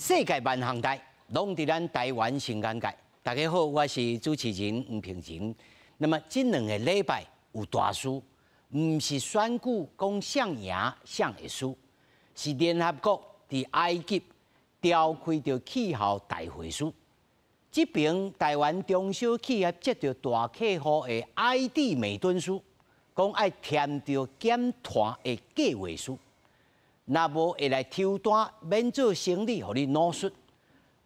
世界萬項代，攏佇咱台灣新眼界。大家好，我是主持人吳平仁。那麼這兩個禮拜有大事，毋是選舉講誰贏誰會輸，是聯合國佇埃及召開著氣候大會事。這爿台灣中小企業接著大客戶的 ID 每噸書，講愛簽著減碳的計劃書，若無會來抽單免做生理，予你腦術。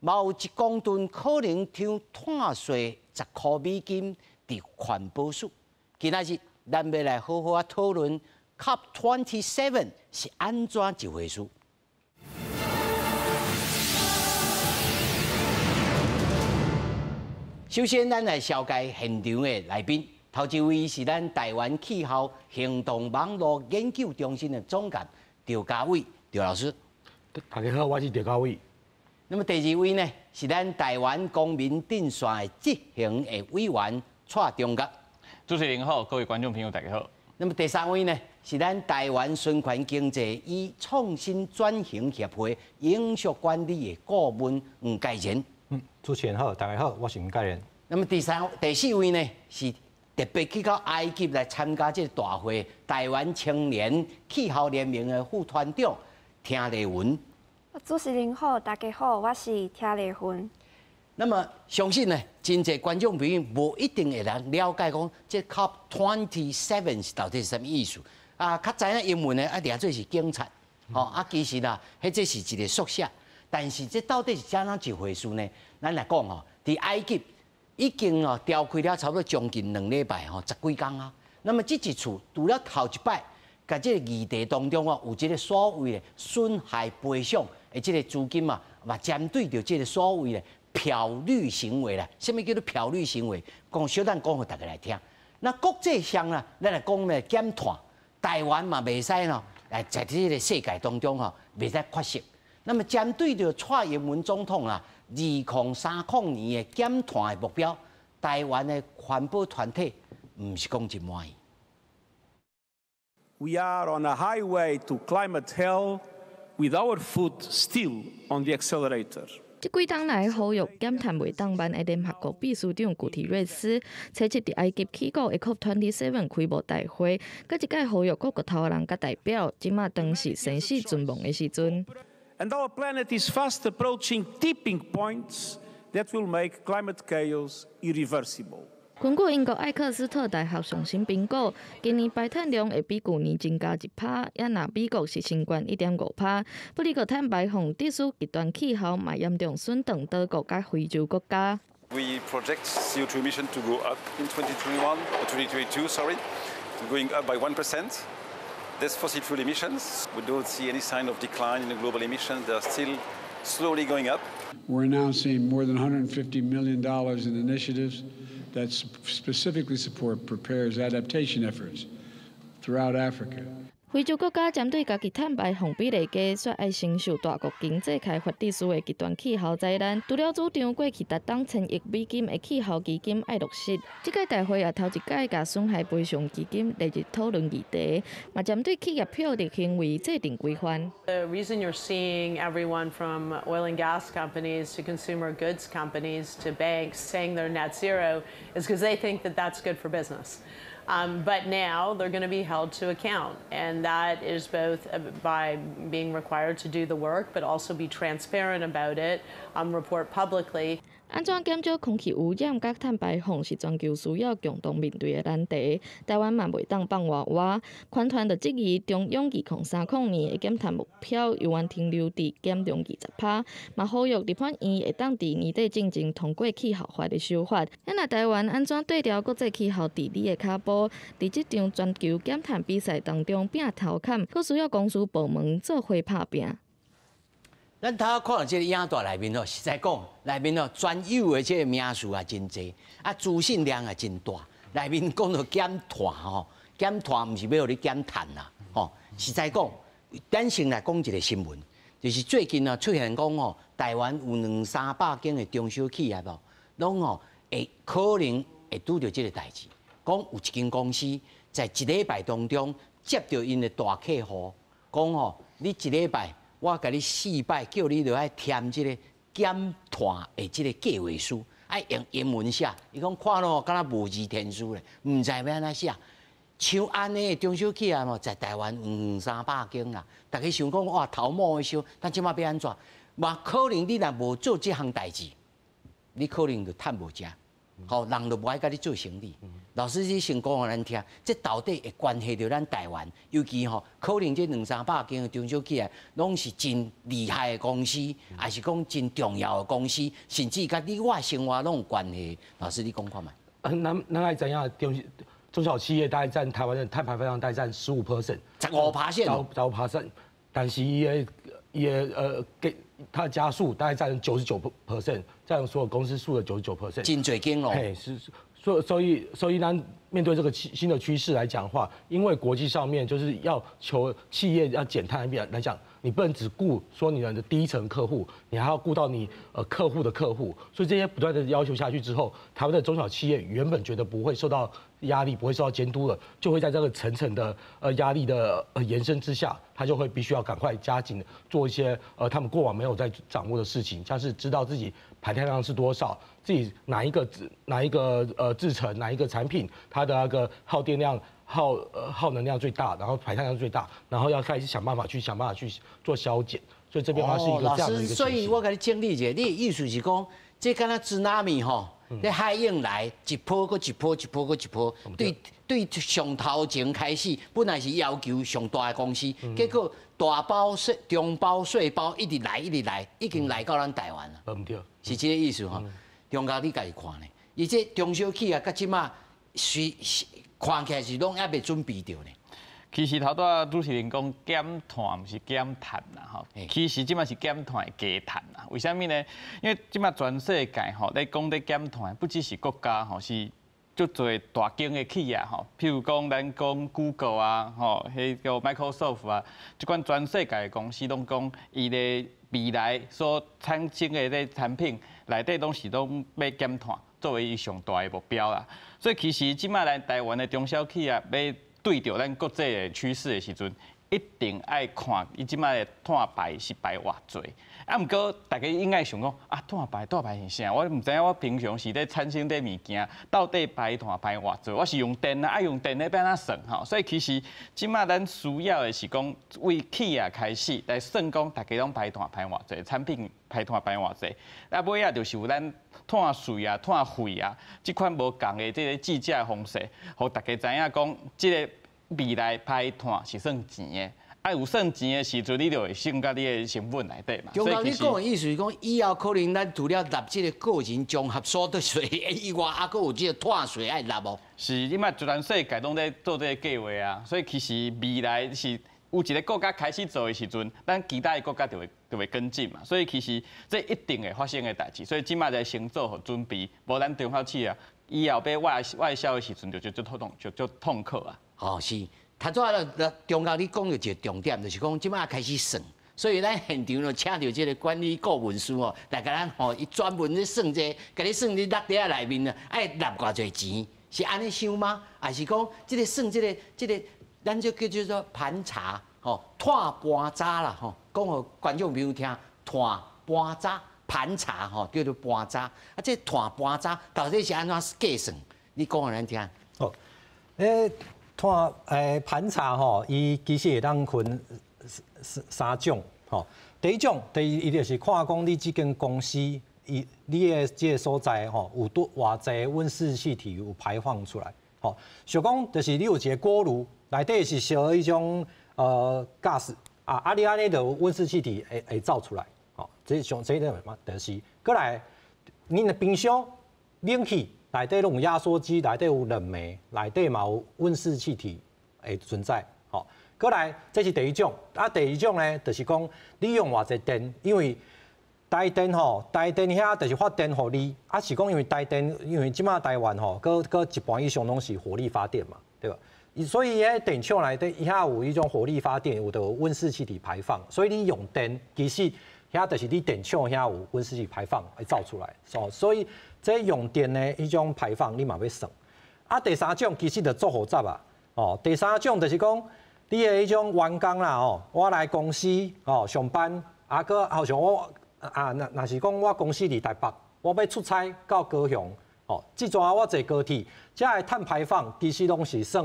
嘛有一公噸可能抽碳稅10箍美金佇環保署。今仔日咱欲來好好仔討論 COP27 是按怎一回事。首先，咱來紹介現場的來賓。頭一位是咱台灣氣候行動網路研究中心的總監趙家偉，趙老師。大家好，我是趙家偉。那麼第二位呢，是咱台灣公民陣線的執行的委員蔡中岳。主持人好，各位觀眾朋友大家好。那麼第三位呢，是咱台灣循環經濟與創新轉型協會永續管理的顧問吳介仁。主持人好，大家好，我是吳介仁。那麼第三、第四位呢，是特別去到埃及來參加這個大會，台灣青年氣候聯盟的副團長聽麗雲。主持人好，大家好，我是聽麗雲。那麼相信呢，真濟觀眾朋友無一定會來了解講，這 COP27 是到底是啥物意思？啊，較知影英文的啊，掠做是警察，吼啊，其實啦，彼這是一個縮寫。但是這到底是怎樣一回事呢？咱來講吼，佇埃及已經哦召開了差不多將近2禮拜吼，十幾工啊。那麼這一次除了頭一擺，佇這個議題當中哦，有這個所謂的損害賠償的這個資金嘛，嘛針對著這個所謂的漂綠行為啦。啥物叫做漂綠行為？講小等講予大家來聽。那國際上啦，咱來講咧減碳，台灣嘛袂使吼，來在這個世界當中吼，袂使缺席。那麼針對著蔡英文總統啊，2030年的減碳的目標，台灣的環保團體毋是講真滿意。 We are on a highway to climate hell with our foot still on the accelerator. 這幾冬來呼籲減碳袂當慢的聯合國秘書長古提瑞斯，初七佇埃及起鼓的 COP27 開幕大會，閣一擺呼籲各國頭人佮代表，這馬當是生死存亡的時陣。 And our planet is fast approaching tipping points that will make climate chaos irreversible. 根據英國愛克斯特大學上新評估，今年排碳量會比舊年增加1趴，也若美國是先懸1.5趴。不過碳排放致使極端氣候嘛嚴重損斷島國佮非洲國家。 We project CO2 emission to go up in 2021 or 2022, sorry, going up by 1%. That's fossil fuel emissions. We don't see any sign of decline in the global emissions. They are still slowly going up. We're announcing more than $150 million in initiatives that specifically support PREPARE's adaptation efforts throughout Africa. 非洲國家針對家己碳排放比例低，煞愛承受大國經濟開發致使的極端氣候災難。除了主張過去達當1000億美金的氣候基金愛落實，這屆大會也頭一擺共損害賠償基金列入討論議題，嘛針對企業漂綠行為制定規範。 The reason you're seeing everyone from oil and gas companies to consumer goods companies to banks saying they're net zero is because they think that that's good for business. But now they're going to be held to account, and that is both by being required to do the work, but also be transparent about it, report publicly. 按怎減少空氣污染佮碳排放是全球需要共同面對的難題。台灣嘛袂當放外外，環團就質疑中央2030年的減碳目標猶原停留佇減量20趴，嘛呼籲立法院會當佇年底進前通過氣候法的修法。咱若台灣按怎綴牢國際氣候治理的跤步，佇這場全球減碳比賽當中拚頭坎，閣需要公私部門做伙拍拚。咱頭看著這個影帶內面哦，實在講內面哦，專有的這個名詞也真濟，啊，資訊量也真大。內面講到減碳吼，減碳毋是欲予你減碳啦，吼。實在講，咱先來講一個新聞，就是最近啊出現講吼，台灣有兩三百間的中小企業哦，攏吼會可能會拄著這個代誌。講有一間公司在一禮拜當中接著𪜶的大客戶，講吼，你一禮拜我共你四擺叫你著愛填這个減碳的這个計劃書，愛用英文寫。伊講看咯，敢若無字天書咧，毋知欲按怎寫。像按呢中小企業吼，在台灣有兩三百間啦。逐家想講哇，頭毛會燒，但這馬欲按怎？嘛可能你若無做這項代誌，你可能就趁無食，吼，人就無愛共你做生意。老師，你先講予咱聽，這到底會關係著咱台灣，尤其吼，可能這兩三百間的中小企業，攏是真厲害的公司，抑是講真重要的公司，甚至佮你我生活攏有關係。老師，你講看覓？咱愛知影中小企業大概佔台灣的碳排放量大概佔15 percent，15%，15%，但是伊的給它的家數大概佔99 percent，佔所有公司數的99 percent。真濟間咯。嘿，是，所以呢，面對這個新的趨勢來講的話，因為國際上面就是要求企業要減碳來講，你不能只顧說你的第一層客戶，你還要顧到你客戶的客戶，所以這些不斷的要求下去之後，台灣的中小企業原本覺得不會受到壓力，不會受到監督的，就會在這個層層的壓力的延伸之下，他就會必須要趕快加緊做一些他們過往沒有在掌握的事情，像是知道自己排碳量是多少，自己哪一個製程哪一個產品，它的那個耗電量、耗能量最大，然後排碳量最大，然後要開始想辦法去做削減，所以這邊話是一個這樣的一個。所以我共你整理一下，你的意思是講，這敢若 tsunami 吼，這海湧來一波閣一波，一波閣一波，對上頭前開始，本來是要求上大的公司，結果大包細、中包、細包一直來，一直來，已經來到咱台灣啦。毋對，是這個意思吼。中間你家己看呢？伊這中小企業，佮這馬是看起來是攏猶未準備著呢。其實頭拄仔主持人講減碳毋是減碳啦，吼，其實這馬是減碳的加碳啦。為啥物呢？因為這馬全世界吼咧講咧減碳，不只是國家吼，是足濟大間的企業吼，譬如講咱講 Google 啊，吼，彼個 Microsoft 啊，這款全世界的公司攏講伊咧未來所產生的這產品內底攏是攏欲減碳作為伊上大的目標啦。所以其實這馬咱台灣的中小企業欲對著咱國際的趨勢的時陣，一定愛看伊這馬的碳排是排偌濟。啊，毋過大家應該想講啊，碳排是啥？我毋知影，我平常時咧產生這物件，到底排碳排偌濟？我是用電啊，啊用電咧欲按怎算吼？所以其實這馬咱需要的是講，為企業開始來算講，大家攏排碳排偌濟，產品排碳排偌濟。啊，尾仔就是有咱碳稅啊、碳費啊，這款無仝的這個計價方式，予大家知影講，這個未來排碳是算錢的。啊，有算錢的時陣，你就會算佮你的成本內底嘛。中間你講的意思是講，以後可能咱除了納這個個人綜合所得稅以外，猶閣有這個碳稅愛納無？是，這馬全世界攏咧做這個計劃啊，所以其實未來是有一個國家開始做的時陣，咱其他的國家就會跟進嘛。所以其實這一定會發生的代誌，所以這馬來先做好準備，無咱中小企業以後欲外銷的時陣就足痛苦啊。哦，是。頭拄仔中間你講著一個重點，就是講這馬開始算，所以咱現場就請著這個管理顧問師哦，來共咱吼，伊專門咧算這個，共你算你落袋內面啊，愛納偌濟錢，是按呢想嗎？抑是講這個算這個，咱就叫做盤查吼，碳盤查啦吼，講予觀眾朋友聽，碳盤查盤查吼，叫做盤查。啊，這碳盤查到底是按怎計算？你講予咱聽。哦，碳盤查吼，伊其實會當分三種吼。第一種，第一伊就是看講你這間公司，伊你的這个所在吼，有多偌濟溫室氣體有排放出來。吼，想講就是你有一個鍋爐，內底是燒彼種gas 啊，啊你按呢就溫室氣體會造出來。吼，這上這個嘛，就是閣來，你的冰箱冷氣內底攏有壓縮機，內底有冷媒，內底嘛有溫室氣體會存在。吼，閣來，這是第一種。啊，第二種呢，就是講你用偌濟電，因為台電吼，台電遐就是發電予你，啊是講因為台電，因為這馬台灣吼，閣一半以上攏是火力發電嘛，對吧？所以彼電廠內底伊遐有彼種火力發電，有著溫室氣體排放，所以你用電其實遐就是你電廠遐有溫室氣體排放會造出來，所以這用電的彼種排放你嘛欲算。啊，第三種其實就足複雜啊，哦，第三種就是講，你的彼種員工啦吼，我來公司吼上班，啊閣好像我啊，若若是講我公司佇台北，我欲出差到高雄，吼，這陣我坐高鐵，這的碳排放其實攏是算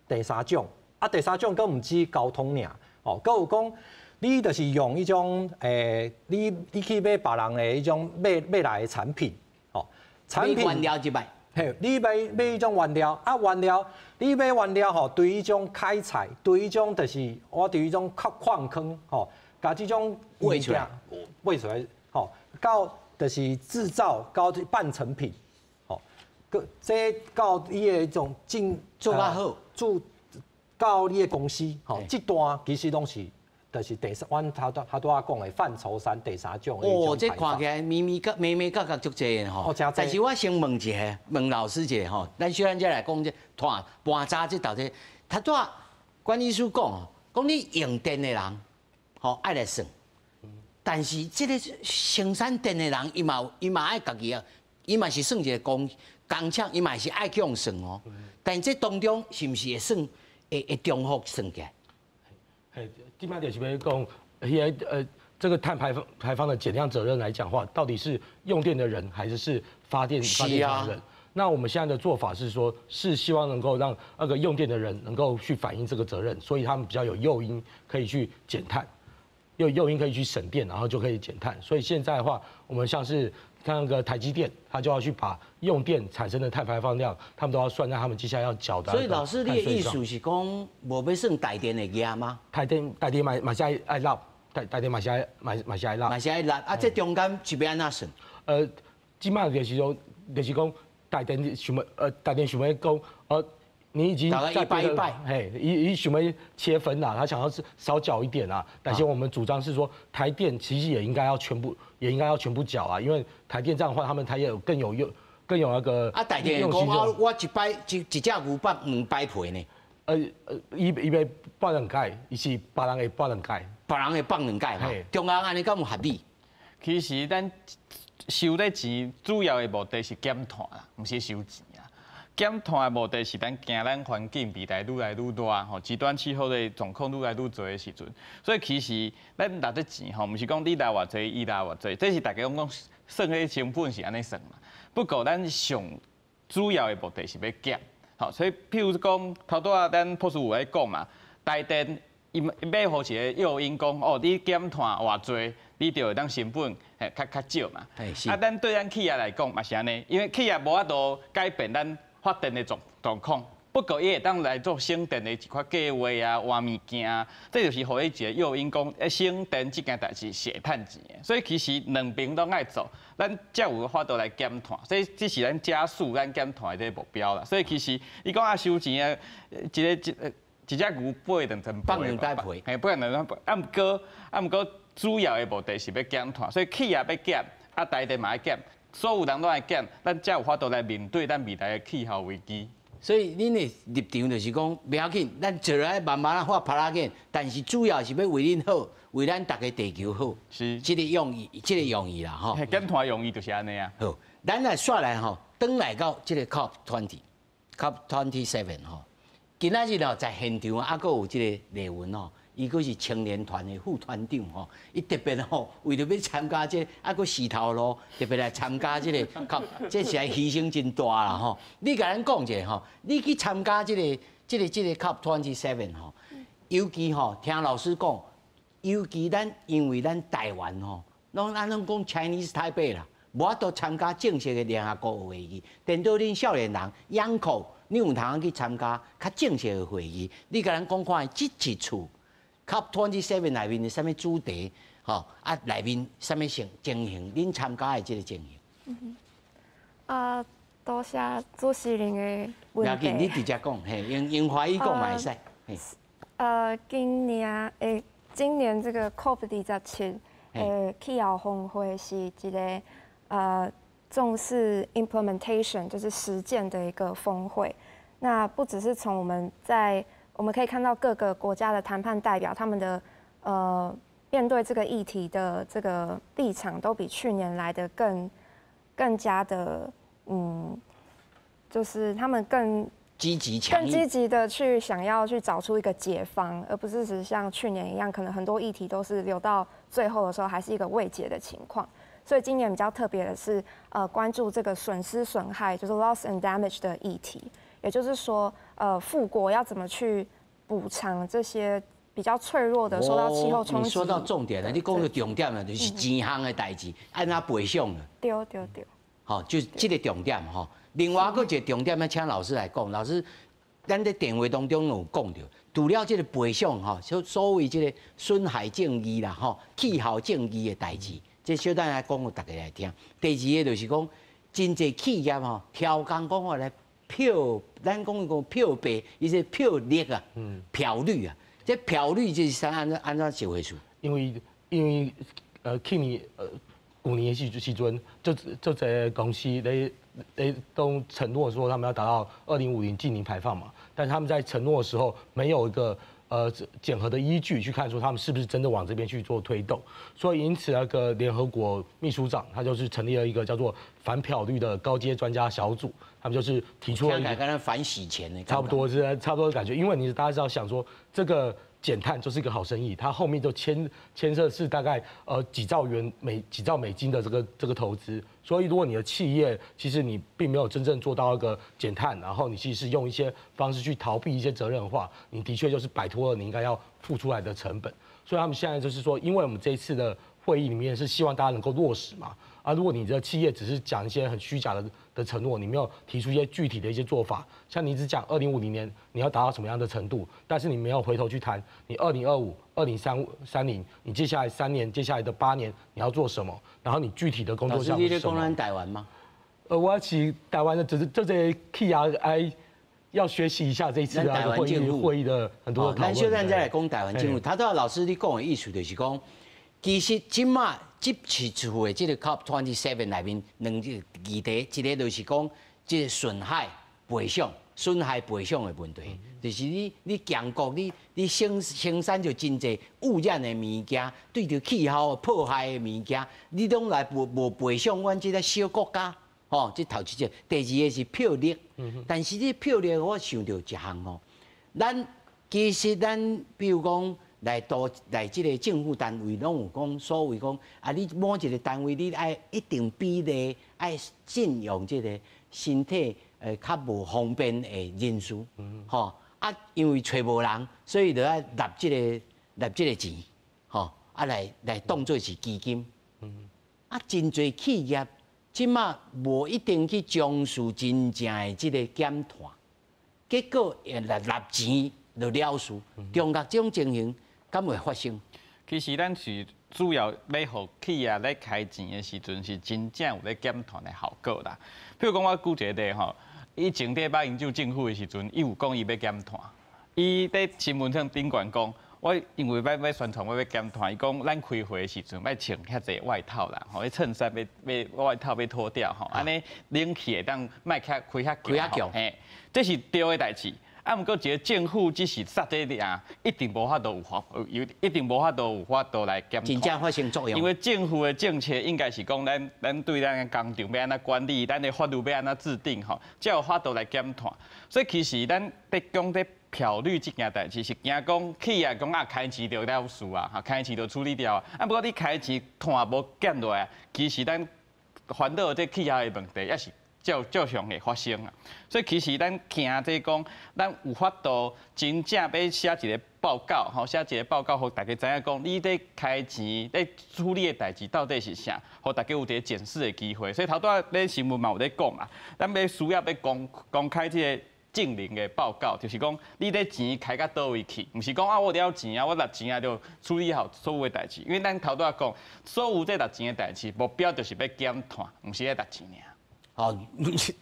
第三種，啊，第三種閣毋止交通爾，吼，閣有講你就是用彼種你去買別人的彼種買買來的產品，吼，產品原料一擺。嘿，你買買彼種原料，啊原料，你買原料吼，對彼種開採，對彼種就是我對彼種礦礦坑吼，共這種挖出來，挖出來，吼，到就是製造到半成品，吼，閣這到伊的彼種進做較好，做到你的公司，吼，這段其實攏是。就是第三，阮頭拄拄仔講的範疇三第三種。哦，這看起來眉眉角眉眉角角足濟的吼。但是我先問一下，問老師一下吼，咱小咱再來講這碳盤查這到底，頭拄仔管理師講哦，講你用電的人，吼愛來算，但是這个生產電的人，伊嘛伊嘛愛家己啊，伊嘛是算一个工工廠，伊嘛是愛去予算哦。但這當中是毋是會算會會重複算起來？嘿，這擺就是欲講，彼个這個碳排放的減量責任來講話，到底是用電的人還是是發電的人？那我們現在的做法是說，是希望能夠讓那個用電的人能夠去反映這個責任，所以他們比較有誘因可以去減碳，有誘因可以去省電，然後就可以減碳。所以現在的話，我們像是像那個台積電，他就要去把用電產生的碳排放量，他們都要算在他們接下來要繳的。所以老師，你的意思是講，無欲算台電的額嗎？台電台電嘛嘛是愛愛納，台台電嘛是愛嘛嘛是愛納。嘛是愛納啊！這中間是欲按怎算？這擺就是說，就是講台電想欲，台電想欲講，你已經一擺一擺，嘿，伊伊想欲切分啦，他想要是少繳一點啊。但是我們主張是說，台電其實也應該要全部，也應該要全部繳啊，因為台電這樣的話，他們他也有更有用，更有那個。啊，台電講啊，我一擺一一隻牛放兩擺皮呢。伊伊欲放兩擺，伊是別人會放兩擺，別人會放兩擺嘛。中央按呢敢有合理？其實咱收這錢主要的目的是減碳啦，毋是收錢啊。減碳的目的是咱驚咱環境未來愈來愈熱，吼，極端氣候的狀況愈來愈濟的時陣，所以其實咱納這錢吼，毋是講你納偌濟，伊納偌濟，這是大家攏講算彼成本是按呢算嘛。不過咱上主要的目的是欲減，吼，所以譬如講頭拄仔咱博士有咧講嘛，台電伊欲予一個誘因講，哦，你減碳偌濟，你就會當成本嘿較較少嘛。啊，咱對咱企業來講嘛是按呢，因為企業無法度改變咱發電的狀狀況，不過伊會當來做省電的一寡計劃啊、換物件啊，這就是予伊一個誘因，講省電這件代誌是會趁錢的。所以其實兩邊攏愛做，咱才有法度來減碳。所以這是咱加速咱減碳的這個目標啦。所以其實伊講啊收錢啊，一个一一隻牛背兩層放兩擺皮，嘿，放兩層皮。啊，毋過啊，毋過主要的目的是欲減碳，所以企業欲減，啊，台電嘛愛減。所有人攏愛減，咱才有法度來面對咱未來的氣候危機。所以恁的立場就是講，袂要緊，咱做來慢慢仔發拍仔緊，但是主要是欲為恁好，為咱逐家地球好。是。這个用意，這个用意啦，吼。減碳用意就是按呢啊。好，咱來煞來吼，轉來到這个 COP 20，COP 27 吼。今仔日吼在現場啊，閣有這个麗雲吼。伊閣是青年團的副團長吼，伊特別吼為著欲參加這个，啊閣洗頭路，特別來參加這个，靠，這是來犧牲真大啦吼。你共咱講一下吼，你去參加這个、這个、這个 COP 27 吼，尤其吼聽老師講，尤其咱因為咱台灣吼，攏咱攏講 Chinese Taipei 啦，無法度參加正式的聯合國會議，顛倒恁少年人養口，你有通去參加較正式的會議，你共咱講看這一次 COP 27 內面的啥物主題？吼啊，內面啥物情情形？恁參加的這个情形？嗯啊，多謝主持人的問題。無要緊，你直接講，嘿，用用華語講嘛會使。今年這個 COP 27的氣候峰會是一個重視 implementation，就是實踐的一個峰會。那不只是從我們在我們可以看到各個國家的談判代表，他們的面對這個議題的這個立場，都比去年來的更加的就是他們更积极更积极的去想要去找出一个解方，而不是只像去年一样，可能很多议题都是留到最后的时候还是一个未解的情况。所以今年比较特别的是，关注这个损失损害，就是 loss and damage 的议题，也就是说，富国要怎么去补偿这些比较脆弱的受到气候冲击。你说到重点了，你讲的重点了，就是钱项的代志，按怎赔偿了？对对对。好，就是这个重点吼。另外阁一个重点，要请老师来讲。老师，咱伫电话当中有讲著，除了这个赔偿吼，所谓这个损害正义啦吼，气候正义的代志，这小等来讲，予大家来听。第二个就是讲，真济企业吼，刁工讲我来漂，咱讲讲漂白，伊是漂绿啊，漂绿啊，这漂绿就是啥按怎按怎一回事？因为去年旧年的时阵，就这公司咧都承诺说他们要达到2050净零排放嘛，但是他们在承诺的时候没有一个检核的依据去看说他们是不是真的往这边去做推动，所以因此那个联合国秘书长他就是成立了一个叫做反漂绿的高阶专家小组，他们就是提出了一个跟反洗钱的差不多是差不多的感觉，因为你大家知道想说这个减碳就是一个好生意，它后面就牵涉是大概几兆美金的这个投资，所以如果你的企业其实你并没有真正做到一个减碳，然后你其实是用一些方式去逃避一些责任的话，你的确就是摆脱了你应该要付出来的成本。所以他们现在就是说，因为我们这一次的会议里面是希望大家能够落实嘛，啊，如果你的企业只是讲一些很虚假的承诺，你没有提出一些具体的一些做法，像你只讲2050年你要达到什么样的程度，但是你没有回头去谈你2025、2030，你接下来3年、接下来的8年你要做什么，然后你具体的工作项目是什么？你台湾吗？我是台湾的，只是这些企业爱要学习一下这一次的会议的很多讨论。咱小等再来讲台湾政府，头拄仔老师你讲的意思就是讲，其实这马这次次的这个 COP27 内面两个议题，一个就是讲这个损害赔偿、损害赔偿的问题，就是你强国你生产就真济污染的物件，对著气候破坏的物件，你拢来无赔偿阮这个小国家，吼，这头一个，第二个是漂绿，但是这漂绿我想著一项吼，咱其实咱比如讲，来到来这个政府单位，拢有讲所谓讲啊，你某一个单位，你爱一定比例爱聘用这个身体较无方便的人士，吼啊，因为揣无人，所以就爱纳这个钱，吼啊来当做是基金。啊，真济企业这马无一定去从事真正的这个减碳，结果会来纳钱就了事。中国这种情形敢会发生？其实咱是主要欲予企业咧开钱的时阵，是真正有咧减碳的效果啦。譬如讲，我举一个例吼，以前伫马英九政府的时阵，伊有讲伊欲减碳，伊伫新闻上顶悬讲，我因为欲宣传我欲减碳，伊讲咱开会的时阵欲穿遐济外套啦，吼，彼衬衫欲外套欲脱掉吼，按呢冷气会当莫较开较开较强，嘿，这是对的代志。啊，毋过一个政府只是杀这尔，一定无法度有法，有一定无法度有法度来减碳。真正发生作用。因为政府的政策应该是讲，咱对咱的工厂欲按怎管理，咱的法律欲按怎制定吼，才有法度来减碳。所以其实咱伫讲伫漂绿这件代志，是惊讲企业讲啊开钱就了事啊，哈，开钱就处理掉啊。啊，不过你开钱碳无减落来，其实咱烦恼这气候的问题，也是照常会发生啊，所以其实咱惊这讲，咱有法度真正欲写一个报告，吼，写一个报告，予大家知影讲，你咧开钱咧处理的代志到底是啥，予大家有一个检视的机会。所以头拄仔咧新闻嘛有咧讲嘛，咱欲需要欲公开这个证明的报告，就是讲你咧钱开到佗位去，毋是讲啊我了钱啊，我纳钱啊就处理好所有的代志。因为咱头拄仔讲，所有这纳钱的代志，目标就是欲减碳，毋是欲纳钱尔。哦，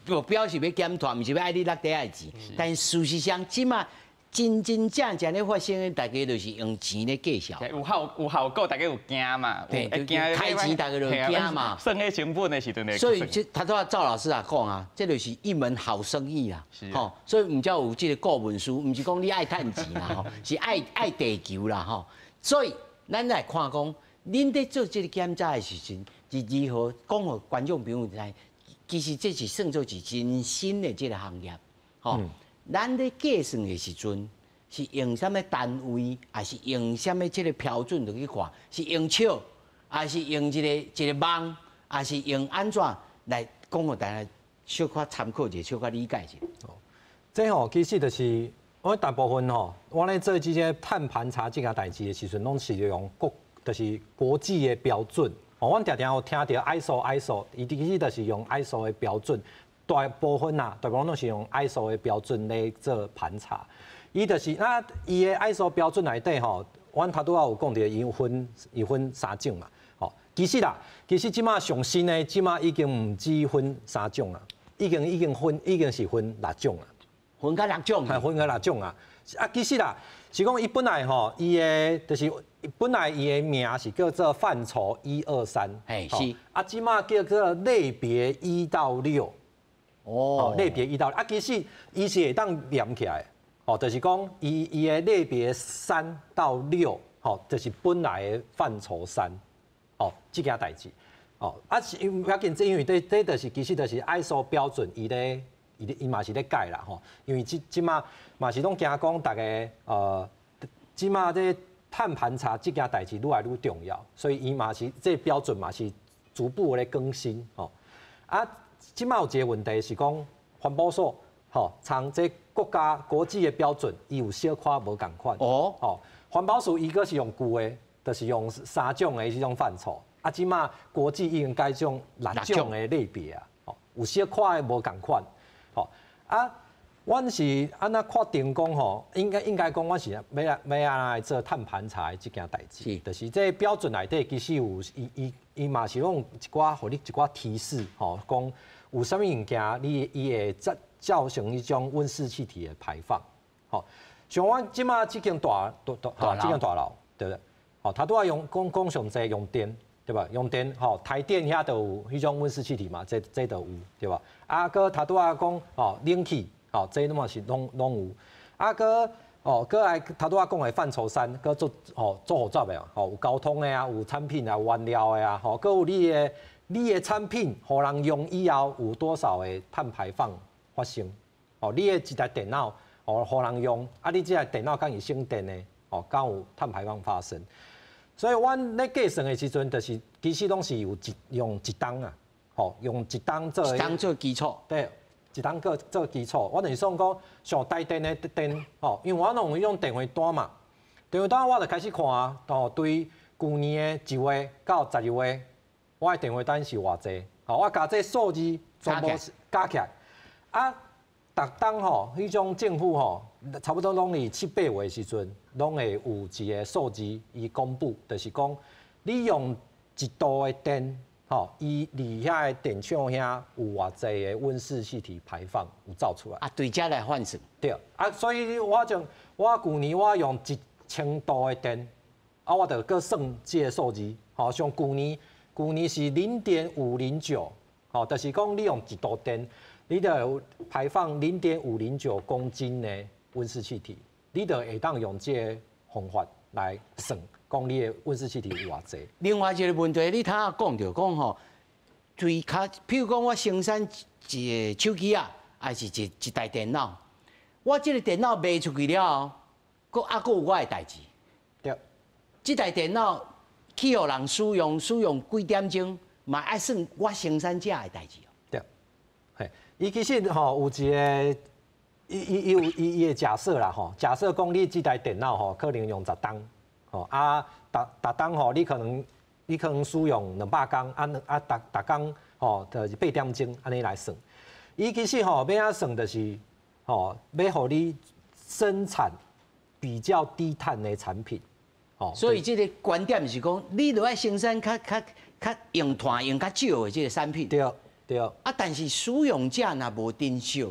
目标是欲减碳，毋是欲爱你纳遐的钱。但事实上，这马真真正正咧发生的，大家就是用钱咧计数。有效果，大家有惊嘛？对，开钱大家就惊嘛。算彼成本的时阵。所以这头拄仔赵老师也讲啊，这就是一门好生意啦。吼，所以毋才有这个顾问师，毋是讲你爱趁钱啦，吼，是爱地球啦，吼。所以咱来看讲，恁咧做这个检查的时阵，是如何讲予观众朋友知？其实这是算做是真新的这个行业，吼。咱咧计算的时阵，是用啥物单位，抑是用啥物这个标准落去看？是用尺，抑是用一个一个網，抑是用按怎来講？予大家小可參考一下，小可理解一下。哦，這吼其實就是我大部分吼，我咧做這個碳盤查這件代誌的時陣，攏是用國，就是國際的標準。哦，阮定定有聽著 ISO ISO，伊其實就是用 ISO 的標準。大部分啊，大部分攏是用 ISO 的標準咧做盤查。伊就是那伊的 ISO 標準內底吼，阮頭拄仔有講著，伊有分三種嘛。吼，其實啦，其實這馬上新的，這馬已經毋止分三種啦，已經是分六種啦。分甲六種。係分甲六種啊！啊，其實啦，是講伊本來吼，伊的就是本來伊的名是叫做範疇一二三，嘿是。啊，這馬叫做類別1到6。哦，類別一到啊，其實伊是會當連起來，哦，就是講伊的類別3到6，吼，就是本來的範疇三，哦，這件代誌，哦，啊是毋要緊，這因為這就是其實就是 ISO 標準，伊咧伊咧伊嘛是咧改啦，吼，因為這這馬嘛是攏驚講逐家這馬這碳盤查這件代誌愈來愈重要，所以伊嘛是這標準嘛是逐步咧更新，吼，啊。這馬有一個問題是講環保署吼，從這國家國際的標準，伊有小可無仝款。哦，吼，環保署伊閣是用舊的，就是用三種的這種範疇。啊，這馬國際已經改種六種的類別啊，吼，有小可的無仝款。吼，啊，阮是按怎確定講吼，應該講阮是欲按怎來做碳盤查的這件代誌，就是這標準內底其實有伊嘛是攏一寡予你一寡提示，吼，講有啥物物件，你伊會造成彼種溫室氣體的排放，吼，像阮這馬這間大大大這間大樓，對不對？吼，他拄仔用講講上濟用電，對吧？用電，吼，台電遐就有彼種溫室氣體嘛，這就有，對吧？啊，閣頭拄仔講，吼，冷氣，吼，這攏嘛是攏有，啊，閣哦，閣來頭拄仔講的範疇三，閣做吼做複雜的，吼，有交通的啊，有產品啊，原料的啊，吼，閣有你的產品，予人用以後有多少的碳排放發生？哦，你的一台電腦，哦，予人用，啊，你這台電腦敢是省電的，哦，敢有碳排放發生？所以，阮咧計算的時陣，就是其實攏是有一用一冬啊，吼，用一冬做一冬做基礎，對，一冬個做基礎。我就是算講，像台電的電，吼，因為我攏有彼種電費單嘛，電費單我就開始看啊，吼，對舊年的1月到12月，我的電費單是偌濟，吼，我共這數字全部加起來，啊，逐冬吼，彼種政府吼，差不多攏佇七八月的時陣，攏會有一個數字伊公布，就是講你用一度的電，吼，伊佇遐的電廠遐有偌濟的溫室氣體排放有走出來。啊，對這來換算。對，啊，所以我將我舊年我用1000度的電，啊，我就閣算這個數字，吼，像舊年是0.509，吼，就是講你用一度電，你就會排放0.509公斤的溫室氣體，你就會當用這個方法來算，講你的溫室氣體有偌濟。另外一個問題，你頭仔講著講吼，最較，譬如講我生產一個手機啊，抑是一台電腦，我這個電腦賣出去了後，閣猶閣有我的代誌。對。這台電腦去予人使用，使用幾點鐘，嘛愛算我生產者的代誌。對。嘿，伊其實吼有一個，伊有伊的假設啦吼，假設講你這台電腦吼可能用10冬，吼啊，逐逐冬吼你可能使用200工，啊啊逐逐工吼就是8點鐘按呢來算。伊其實吼欲按怎算就是吼欲予你生產比較低碳的產品。哦，所以這個觀點是講，你著愛生產較較較用碳用較少的這個產品。對對。啊，但是使用者若無珍惜，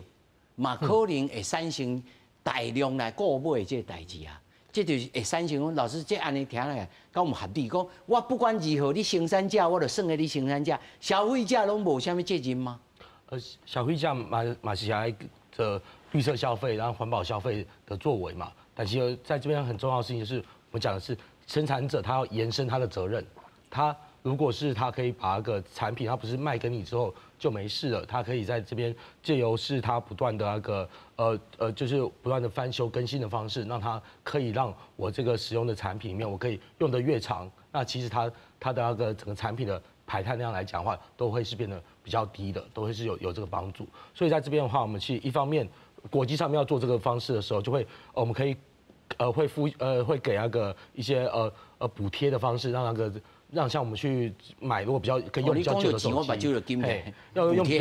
嘛可能會產生大量來購買這個代誌啊。這就是會產生講，老師這按呢聽來，敢有合理？講我不管如何，你生產者我就算予你生產者，消費者攏無啥物責任嗎？消費者嘛是愛的綠色消費，然後環保消費的作為嘛。但是在這邊很重要的事情就是，我們講的是生產者他要延伸他的責任，他如果是他可以把那个产品，他不是卖给你之后就没事了，他可以在这边借由是他不断的那个就是不断的翻修更新的方式，让它可以让我这个使用的产品里面，我可以用得越长，那其实它的那个整个产品的排碳量来讲的话，都会是变得比较低的，都会是有这个帮助。所以在这边的话，我们去一方面国际上面要做这个方式的时候，就会我们可以会付会给那个一些补贴的方式，让那个让像我们去买如果比较可以用比较久的手机，要用比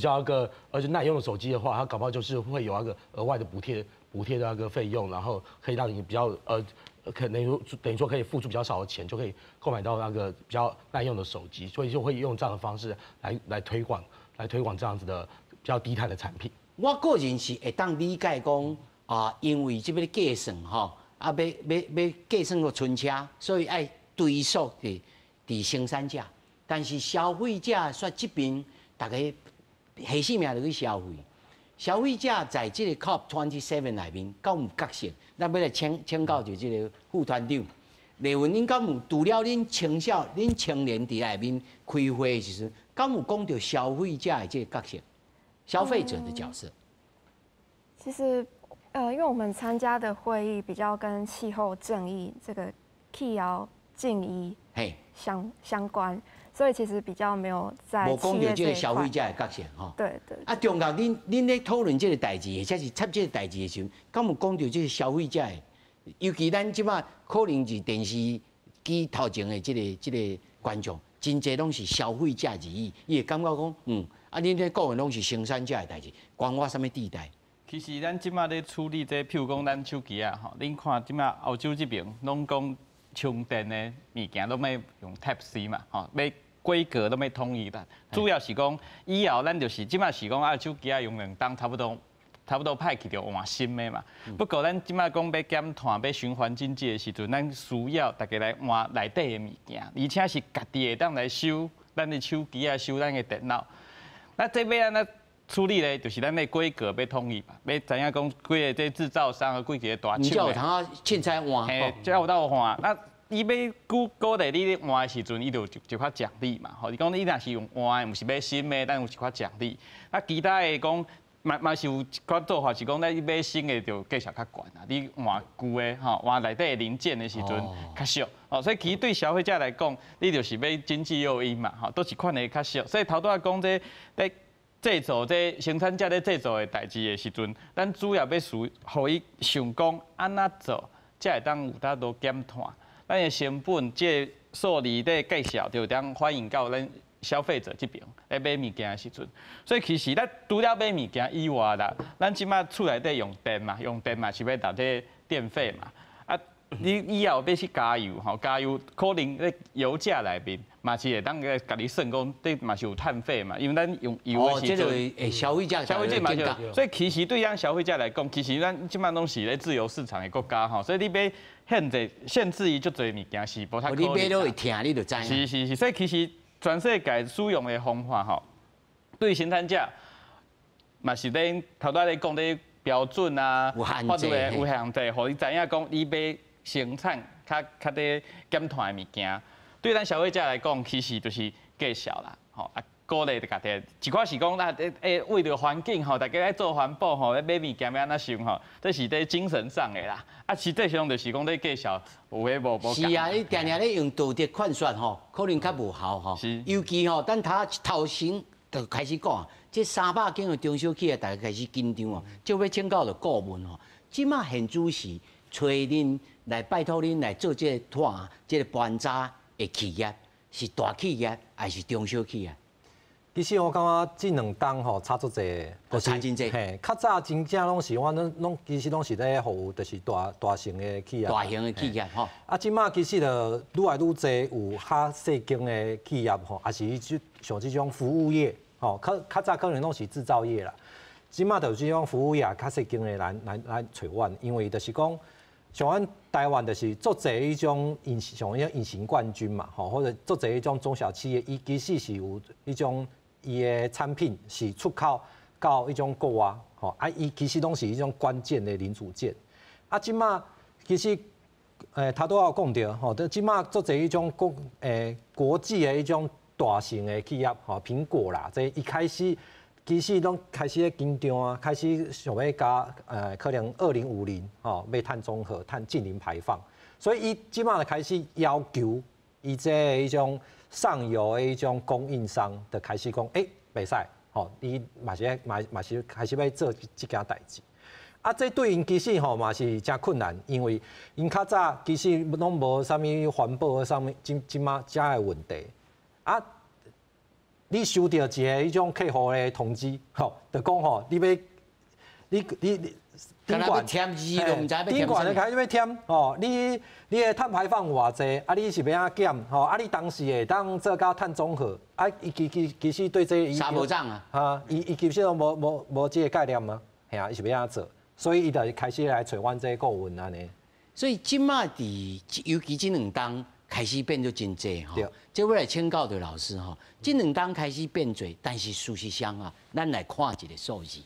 较那个而且耐用的手机的话，它搞不好就是会有那个额外的补贴的那个费用，然后可以让你比较可能等于说可以付出比较少的钱，就可以购买到那个比较耐用的手机，所以就会用这样的方式来推广这样子的比较低碳的产品。我个人是會當理解講啊，因為這欲計算吼，啊，欲計算個存車，所以愛追溯佇生產者。但是消費者說這邊，逐家下性命就去消費。消費者在這個 COP27 內面，敢有角色？咱欲來請教著這個副團長麗雲，恁敢有除了恁青少、恁青年佇內面開會的時陣，敢有講著消費者的這個角色？消費者的角色。其實，因為我們參加的會議比較跟氣候正義這個氣候正義相關，所以其實比較沒有在無講著這個消費者的角色吼。對對。啊，中國恁咧討論這個代誌，或者是插這個代誌的時陣，敢有講著這個消費者的？尤其咱這擺可能是電視機頭前的這個觀眾，真濟攏是消費者而已，伊會感覺講，啊，恁咧講的攏是生產者的代誌，關我啥物代誌？其實咱這馬咧處理這個，譬如講咱手機啊，吼，恁看這馬歐洲這邊攏講充電的物件攏欲用 Type C 嘛，吼，欲規格攏欲統一啦。主要是講以後咱就是這馬是講啊，手機啊用2冬差不多歹去就換新的嘛。不過咱這馬講欲減碳、欲循環經濟的時陣，咱需要大家來換內底的物件，而且是家己會當來修咱的手機啊，修咱的電腦。那這欲按怎處理咧，就是咱的規格欲統一嘛，欲知影講幾个這製造商啊，幾个大廠。才有通啊，凊彩換。嘿，才有當換。那伊欲鼓勵你咧換的時陣，伊就有一寡獎勵嘛。吼，伊講你若是用換的，毋是買新的，咱有一寡獎勵。啊，其他的講嘛是有一寡做法是講，咱你買新的就價錢較懸啦，你換舊的吼，換內底的零件的時陣較俗。哦，所以其實對消費者來講，你就是欲經濟誘因嘛，吼，佗一款的較俗。所以頭拄仔講這咧製造這生產者咧製造的代誌的時陣，咱主要欲予伊想講按怎做，才會當有法度減碳。咱的成本這個數字咧計算，就會當反映到咱消費者這邊咧買物件的時陣。所以其實咱除了買物件以外啦，咱這馬厝內底用電嘛，用電嘛是欲繳這電費嘛。啊，你以後欲去加油吼，加油可能咧油價內面嘛是會當共你算講，這嘛是有碳費嘛，因為咱用油的時陣，這個消費者消費者嘛就，所以其實對咱消費者來講，其實咱這馬攏是咧自由市場的國家吼，所以你欲限制伊足濟物件是無太可能。你買落會疼，你就知。是是是，所以其實全世界使用的方法吼，對生產者嘛是咧頭拄咧講咧標準啊，有限制，有限制，予伊知影講你欲生產較咧減碳的物件，對咱消費者來講，其實就是計數啦，吼啊，鼓勵家己，一寡是講啊，為著環境吼，大家愛做環保吼，買物件欲按怎想吼，這是佇精神上的啦。啊，實際上就是講咧計數有的無無。是啊，你定定咧用道德勸說吼，可能較無效吼。是。尤其吼，等他頭先就開始講，這300間的中小企業，大家開始緊張哦，就欲請教著顧問吼。這馬現主時揣恁來拜託恁來做這個碳、這個盤查的企業，是大企業還是中小企業？其實我感覺這兩冬吼差足濟，差真濟。嘿，較早真正攏是我攏其實攏是咧服務，就是大型的企業。大型的企業吼。啊，這馬其實就愈來愈濟有較細間的企業吼，也是像這種服務業吼，較早可能攏是製造業啦。這馬就有這種服務業較細間的來揣阮，因為就是講，像阮台灣就是足濟彼種隱像彼隱形冠軍嘛，吼，或者足濟彼種中小企業，伊其實是有彼種伊的產品是出口到彼種國外，吼，啊，伊其實攏是彼種關鍵的零組件。啊，這馬其實頭拄仔有講著吼，這這馬足濟彼種國際的彼種大型的企業吼，蘋果啦，這一開始其實攏開始咧緊張啊，開始想欲共可能2050吼欲碳中和、碳淨零排放，所以伊這馬就開始要求伊這彼種上游的彼種供應商就開始講，袂使，吼，伊嘛是嘛嘛是開始欲做這件代誌。啊，這對𪜶其實吼嘛是誠困難，因為𪜶較早其實攏無啥物環保啥物，這這馬遮的問題。啊，你收著一個彼種客戶的通知，吼，就講吼，你欲你你你頂懸添字都毋知欲頂懸就開始欲添吼，你的碳排放有偌濟，啊，你是欲按怎減？吼，啊，你當時會當做到碳中和，啊，伊其實對這三無漲啊，哈，伊其實攏無這個概念啊，嘿啊，伊是欲按怎做？所以伊就開始來揣阮這個顧問按呢。所以這馬佇尤其這兩冬開始變做真濟吼。這我來請教著老師吼，這兩冬開始變濟，但是事實上啊，咱來看一個數字，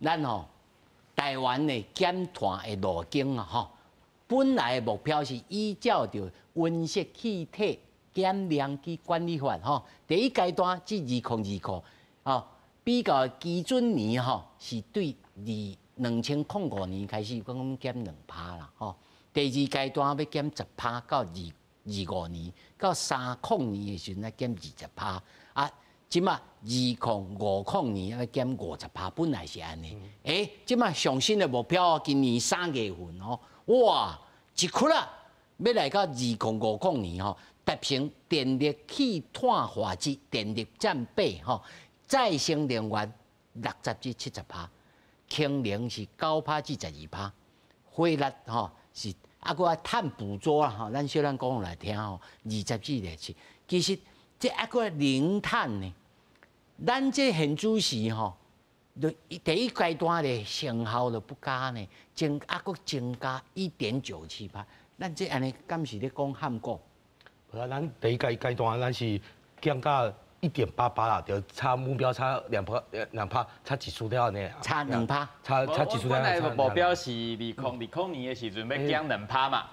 咱吼台灣的減碳的路徑啊吼，本來的目標是依照著溫室氣體減量及管理法吼，第一階段至2025吼，比較基準年吼是對2005年開始講減2%啦，吼。第二階段欲減10%，到225年，到30年的時陣來減20%。啊，這馬2050年欲減50%，本來是按呢。這馬上新的目標，今年3月份哦，哇，一窟啦，欲來到2050年吼，達成電力去碳化值電力佔比吼，再生能源60至70%。氫能是9%至12%，火力吼是啊，閣愛碳捕捉啊吼，咱小咱講來聽吼，20至27。其實這猶閣零碳呢，咱這現主時吼，就第一階段的成效就不佳呢，增猶閣增加1.97%。咱這按呢敢是咧講罕講？無啊，咱第一階段咱是減到1.88啦，就差目標差2%，2%差一絲了呢。差2%，差一絲了。本來目標是2020年的時陣欲減2%嘛，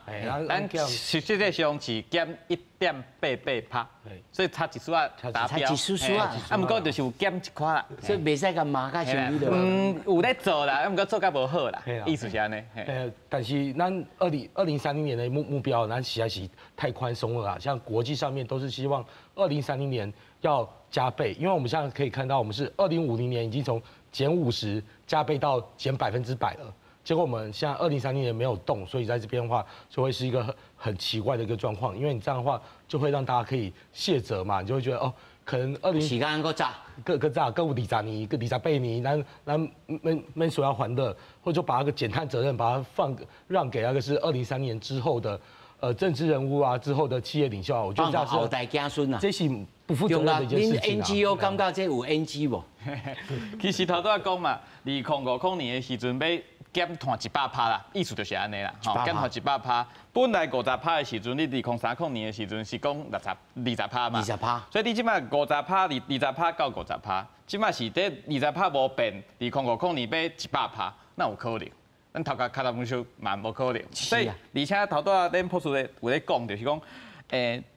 咱實際上是減1.88%，所以差一絲仔達標。差一絲絲啊！啊，毋過就是有減一寡啦。所以袂使共罵甲傷彼落。嗯，有咧做啦，啊，毋過做較無好啦，意思是按呢。但是咱2030年的目標，咱實在是太寬鬆了啦。像國際上面都是希望二零三零年要加倍，因為我們現在可以看到，我們是2050年已經從減50加倍到減100%了。結果我們現在二零三零年沒有動，所以在這邊的話就會是一個很奇怪的一個狀況。因為你這樣的話就會讓大家可以卸責嘛，你就會覺得哦，可能二零時間閣早，閣早，閣有20年，閣28年，咱免說要還的，或者就把那個減碳責任把它放讓給那個是二零三零年之後的政治人物啊，之後的企業領袖啊，我覺得這樣是後代子孫啊，這是不負責任的一件事情啊。 NGO 感覺這有 NG 無？其實頭拄仔講嘛，2050年的時陣欲減碳100%啦，意思就是按呢啦，吼，減碳一百趴。本來50%的時陣，你2030年的時陣是講60、20%嘛，二十趴。所以你這馬50%二20%到50%，這馬是這二十趴無變，2050年欲100%，哪有可能？咱頭殼敲來想嘛無可能。所以而且頭拄仔恁博士咧有咧講，就是講，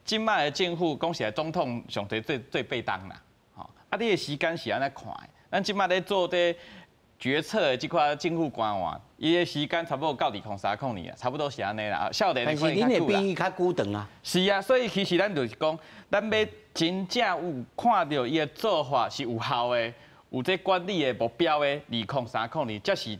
這馬的政府講實在總統上濟最最被動啦，吼，啊，你的時間是按呢看的，咱這馬咧做這決策的這塊政府官員，伊的時間差不多到2030年啊，差不多是按呢啦。少年但是恁會比伊較久長啊。是啊，所以其實咱就是講，咱欲真正有看著伊的做法是有效的，有這管理的目標的，2030年，才是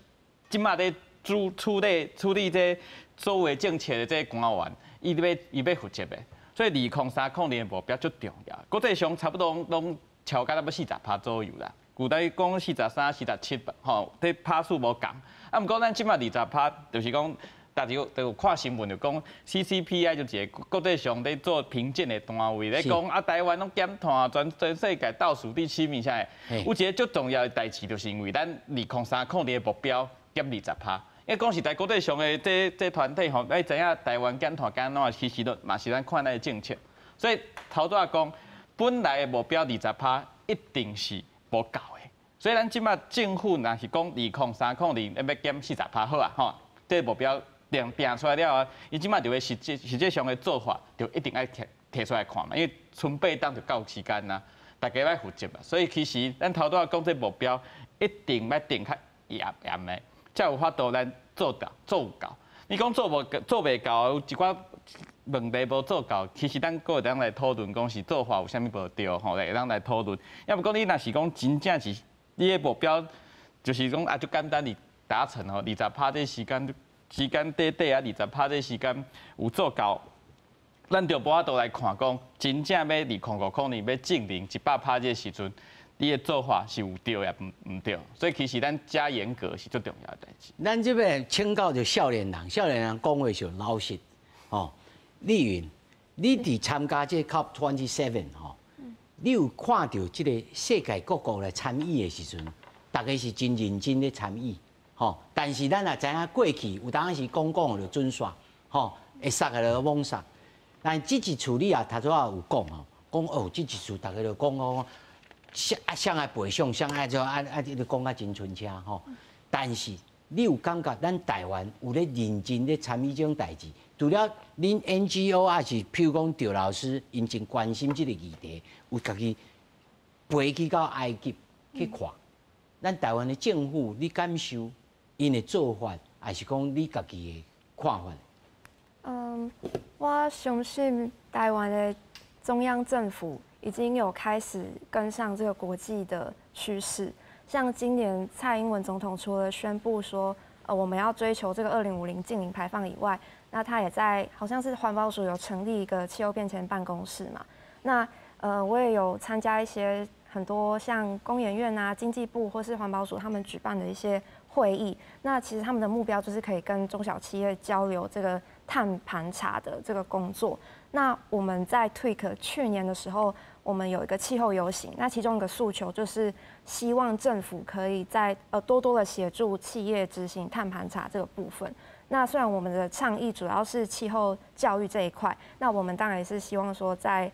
這馬咧處理這所有政策的這官員，伊欲負責的。所以2030年的目標足重要。國際上差不多攏超過差不多40%左右啦。具體講43、47，吼，這趴數無仝。啊，毋過咱這馬二十趴，就是講，大家都有看新聞就講，CCPI 就一個國際上咧做評鑑的單位咧講，啊，台灣攏減碳，全世界倒數第七名，啥的。有一個足重要的代誌，就是因為咱2030年的目標減20%。因為講實在，國際上的這團體吼，愛知影台灣減碳減怎，其實都嘛是咱看咱的政策。所以頭拄仔講，本來的目標二十趴一定是無夠的。所以咱這馬政府若是講2030年欲減40%好啊，吼，這個目標定定出來了後，伊這擺就會實際上的做法，就一定愛提出來看嘛，因為賰八冬就到時間啦，大家愛負責嘛。所以其實咱頭拄仔講這目標，一定欲定較嚴嚴的，才有法度咱做到做有夠。你講做袂到，有一寡問題無做到，其實咱閣會當來討論，講是做法有啥物無對吼，會當來討論。抑毋過你若是講真正是你的目標，就是講啊，足簡單哩達成吼，20趴這時間短短啊，20趴這時間有做到，咱就無法度來看講，真正欲2050年欲淨零100趴這時陣，你的做法是有對抑毋對？所以其實咱加嚴格是最重要的代誌。咱這邊請教著少年人，少年人講話上老實，吼。麗雲，你佇參加這 COP27 吼，你有看著這个世界各國來參與的時陣，大家是真認真咧參與，吼。但是咱也知影過去有當時講講就準煞，吼，會殺的就罔殺。但這一次你也頭拄仔有講吼，講哦，這一次大家就講講，誰啊誰愛賠償，誰愛做啊啊，你講甲真清楚吼。但是你有感覺咱台灣有咧認真咧參與這種代誌？除了恁 NGO 抑是譬如講趙老師，𪜶真關心這个議題，有家己飛去到埃及去看。咱台灣的政府，你感受𪜶的做法，抑是講你家己的看法？我相信台灣的中央政府已經有開始跟上這個國際的趨勢。像今年蔡英文總統除了宣布說，我們要追求這個2050淨零排放以外，那他也在好像是環保署有成立一個氣候變遷辦公室嘛。那我也有參加一些很多像工研院啊、經濟部或是環保署他們舉辦的一些會議。那其實他們的目標就是可以跟中小企業交流這個碳盤查的這個工作。那我們在 TWYC 去年的時候，我們有一個氣候遊行，那其中一個訴求就是希望政府可以在多多的協助企業執行碳盤查這個部分。那雖然我們的倡議主要是氣候教育這一塊，那我們當然也是希望說在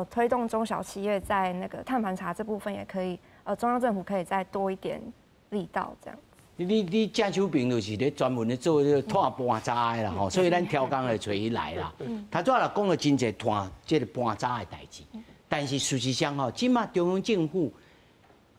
推動中小企業在那個碳盤查這部分也可以，中央政府可以再多一點力道這樣。你正手邊就是咧專門咧做這個碳盤查的啦吼，所以咱刁工來揣伊來啦。頭拄仔講了真濟碳這个盤查的代誌，但是事實上吼，這馬中央政府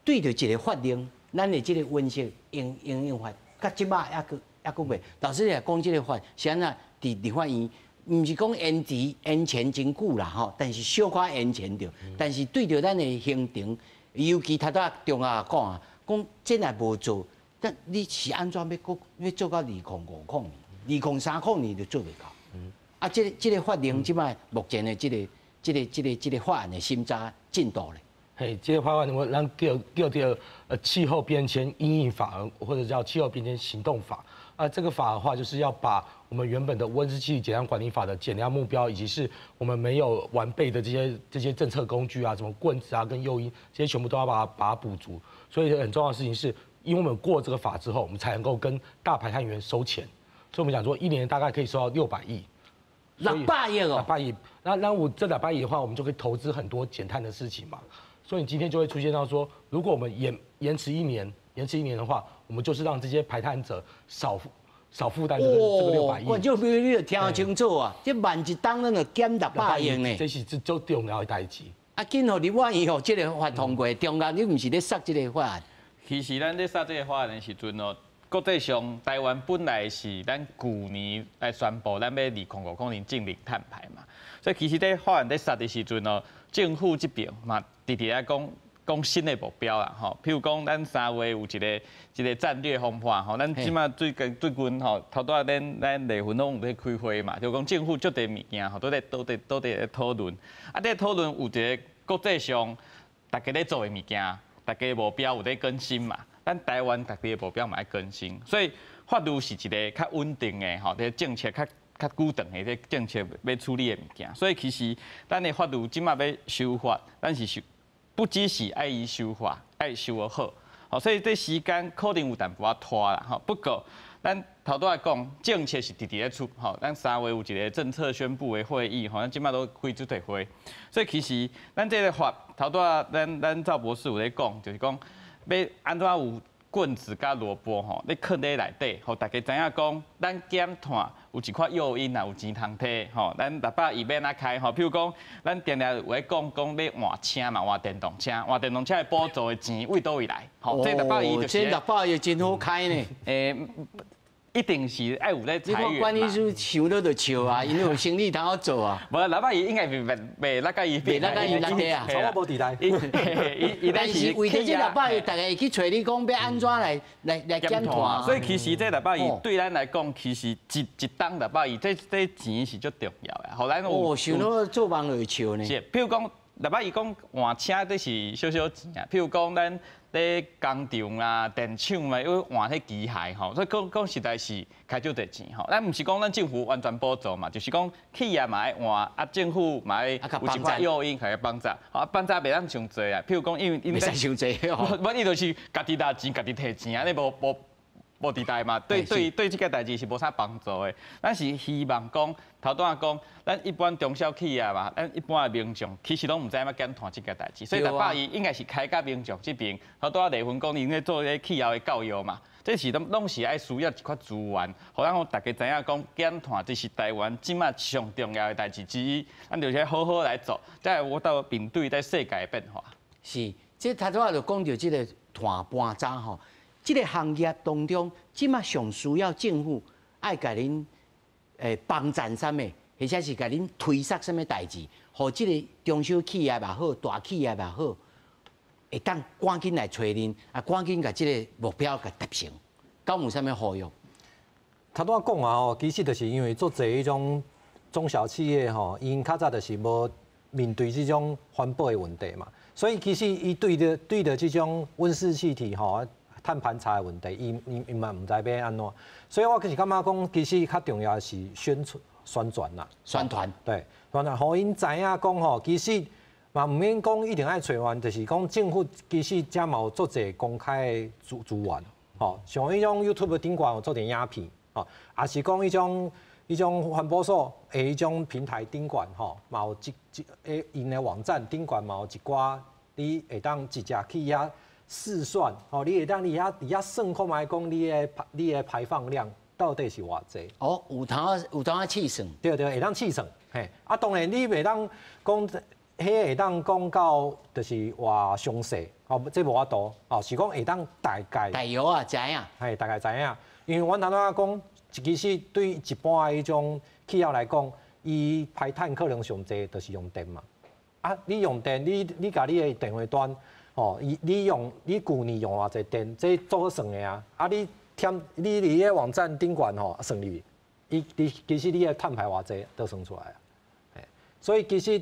對著一个法令，咱的這个溫室應用法，佮這馬猶閣袂。老師來講這个法是按怎？佇立法院，毋是講延遲延前真久啦吼，但是小可延前著。但是對著咱的行程，尤其頭拄仔中亞講啊，講這若無做。但你是按怎欲做到2050年、2030年就做袂到？啊，這个法令這擺目前的這个法案的審查進度咧？嘿，這个法案我咱叫做氣候變遷因應法，或者叫氣候變遷行動法。啊，這個法的話，就是要把我們原本的溫室氣體減量管理法的減量目標，以及是我們沒有完備的這些政策工具啊，什麼棍子啊跟誘因，這些全部都要把它補足。所以很重要的事情是，因為我們過這個法之後，我們才能夠跟大排碳源收錢。所以我們講說，一年大概可以收到六百億。六百億哦。六百億。那我這200億的話，我們就可以投資很多減碳的事情嘛。所以你今天就會出現到說，如果我們延遲一年，延遲一年的話，我們就是讓這些排碳者少負擔這個六百億。我就比如你就聽清楚啊，這萬一冬咱就減六百億呢。這是足重要的代誌。啊，緊予立法院予這个法通過，中間你毋是咧殺這个法案？其實咱咧殺這个法案的時陣哦，國際上台灣本來是咱舊年來宣布咱欲2050年淨零碳排嘛，所以其實咧法案咧殺的時陣哦，政府這邊嘛直直咧講講新的目標啦，吼，譬如講咱3月有一個戰略方案吼，咱這馬最近吼，頭拄仔咱麗芬攏有咧開會嘛，就講政府足濟物件吼，都佇咧討論，啊，佇討論有一个國際上大家咧做的物件。大家目標有咧更新嘛，咱台灣家己的目標嘛愛更新，所以法律是一个較穩定的吼，這个政策較久長的這政策欲處理的物件，所以其實咱的法律這馬欲修法，咱是修不只是愛伊修法，愛修得好，吼，所以這時間可能有淡薄仔拖啦，吼。不過咱頭拄仔講政策是直直咧出，吼，咱3月有一个政策宣布的會議，吼，咱這馬都開這個會，所以其實咱這个法頭拄仔咱趙博士有咧講，就是講欲按怎有棍子佮萝卜吼，咧囥咧內底，予大家知影講，咱減碳有一寡誘因啊，有錢通提吼。咱六百伊欲按怎開吼？譬如講，咱定定有咧講講欲換車嘛，換電動車，換電動車的補助的錢為佗位來？吼，這六百伊就是。這六百伊真好開呢。一定是愛有咧裁員嘛。你看管理處想到就笑啊，𪜶有生意通好做啊。無，六百伊應該袂袂袂落甲伊，袂落甲伊落地啊。我無佇內。但是為著這六百億，大家會去揣你講欲按怎來減碳。所以其實這六百億對咱來講，其實一一冬六百億，這錢是足重要的。予咱有。哦，想到做夢就會笑呢。是，譬如講六百億講換車，這是小小錢啊。譬如講咱咧工廠啊、電廠啊，欲換彼機械吼，所以講講實在是開足濟錢吼。咱毋是講咱政府完全補助嘛，就是講企業嘛愛換，啊政府嘛愛有一寡誘因來幫助。啊幫助袂當傷濟啊，譬如講因為袂使傷濟吼，無伊就是家己拿錢，家己提錢，按呢無無無佇代嘛，對對對，這個代誌是無啥幫助的。咱是希望講，頭拄仔講，咱一般中小企業嘛，咱一般的民眾，其實攏毋知影欲減碳這個代誌，所以六百億應該是開甲民眾這邊。頭拄仔麗芬講，𪜶咧做這氣候的教育嘛，這是攏攏是愛需要一寡資源，予咱大家知影講減碳這是台灣這馬上重要的代誌之一，咱就是好好來做，才會有法度面對這世界的變化。是，這頭拄仔就講著這個碳盤查吼。這個行業當中，這馬上需要政府愛共恁幫贊啥物，或者是共恁推捒啥物代誌，予這個中小企業也好，大企業也好，會當趕緊來揣恁，啊，趕緊共這個目標共達成，敢有啥物呼籲？頭拄仔講啊吼，其實就是因為足濟彼種中小企業吼，𪜶較早就是無面對這種環保的問題嘛，所以其實伊對著這種溫室氣體吼，碳盤查的問題，伊嘛毋知欲按怎，所以我其實感覺講，其實較重要的是宣傳宣傳啦，宣傳對，宣傳，予𪜶知影講吼，其實嘛毋免講一定愛揣阮，就是講政府其實遮嘛有足濟公開的資源，吼，像彼種 YouTube 頂懸有足濟影片，吼，抑是講彼種環保署的彼種平台頂懸吼，嘛有一一誒𪜶的網站頂懸嘛有一寡，你會當直接去遐試算，吼，你會當佇遐算看覓講你的排放量到底是偌濟。哦，有通試算。對對，會當試算，嘿，啊，當然你袂當講，彼會當講到就是偌詳細，哦，這無法度，哦，是講會當大概。大約啊，知影。嘿，大概知影，因為阮頭拄仔講，其實對一般的彼種企業來講，伊排碳可能上濟就是用電嘛。啊，你用電，你共你的電費單。哦，伊你用你舊年用偌濟電，這做好算的啊！啊，你添你佇彼網站頂懸吼算入去，伊你其實你的碳排偌濟都算出來啊。所以其實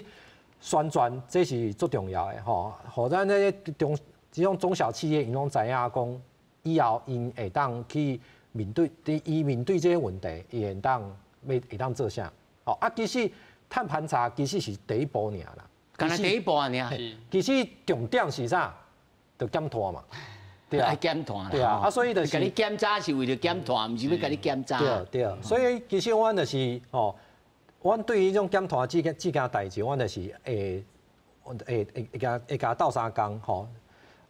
宣傳這是足重要的吼，予咱這個中這種中小企業𪜶攏知影講，以後𪜶會當去面對，伊面對這個問題，伊會當欲會當做啥？吼啊，其實碳盤查其實是第一步爾啦。敢若第一步爾。其實重點是啥？就減碳嘛。對啊，減碳。對啊，啊所以就是。共你檢查是為著減碳，毋是欲共你檢查。對對，所以其實阮就是吼，阮對於這種減碳這件代誌，阮就是會會會共會共鬥相共吼。